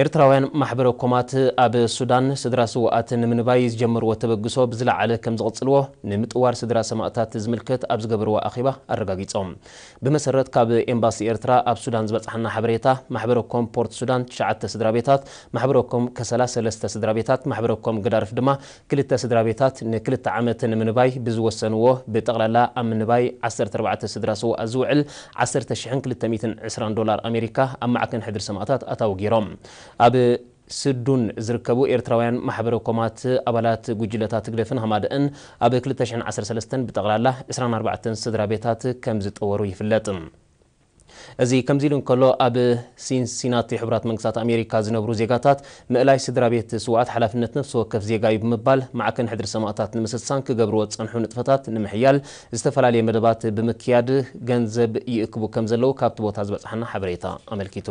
ኤርትራውያን ማሕበረ ኮማት ኣብ ሱዳን ስድራ ስውኣት ንምንባይ ዝጀመርዎ ተበግሶ ብዝለዓለ ከም ዝቕጽልዎ ንምጥዋር ስድራ ሰማእታት ዝምልከት ኣብ ዝገበርዎ ኣኼባ ኣረጋጊጾም። ብመሰረት ካብ ኤምባሲ ኤርትራ ኣብ ሱዳን ዝበጽሓና ሓበሬታ፣ ማሕበረ ኮም ፖርት ሱዳን ትሽዓተ ስድራ ቤታት፣ ማሕበረ ኮም ከሰላ ሰለስተ ስድራ ቤታት፣ ማሕበረ ኮም ገዳርፍ ድማ ክልተ ስድራ ቤታት ንክልተ ዓመት ንምንባይ ብዝወሰንዎ ብጠቕላላ ኣብ ምንባይ ዓሰርተ ኣርባዕተ ስድራ ስውኣት ዝውዕል ዓሰርተ ሽሕን ክልተ ሚእትን ዕስራን ዶላር ኣሜሪካ ኣብ ማዕከን ሕድሪ ሰማእታት ኣታዊ ገይሮም። ኣብ ስዱን ዝርከቡ ኤርትራውያን ማሕበረ ኮማት ኣባላት ጉጅለታት ህግደፍን ሃማደእን ኣብ ክልተ ሽሕን ዓሰርተ ሰለስተን ብጠቕላላ ዕስራን ኣርባዕተን ስድራ ቤታት ከም ዝጠወሩ ይፍለጥ። እዚ ከምዚ ኢሉ እንከሎ፣ ኣብ ሲንሲናቲ ሕቡራት መንግስታት ኣሜሪካ ዝነብሩ ዜጋታት ምእላይ ስድራ ቤት ስውኣት ሓላፍነት ነፍሲ ወከፍ ዜጋ እዩ ብምባል ማዕከን ሕድሪ ሰማእታት ንምስሳን ክገብርዎ ዝጸንሑ ንጥፈታት ንምሕያል ዝተፈላለየ መደባት ብምክያድ ገንዘብ ይእክቡ ከም ዘለዉ ካብቲ ቦታ ዝበጽሓና ሓበሬታ ኣመልኪቱ።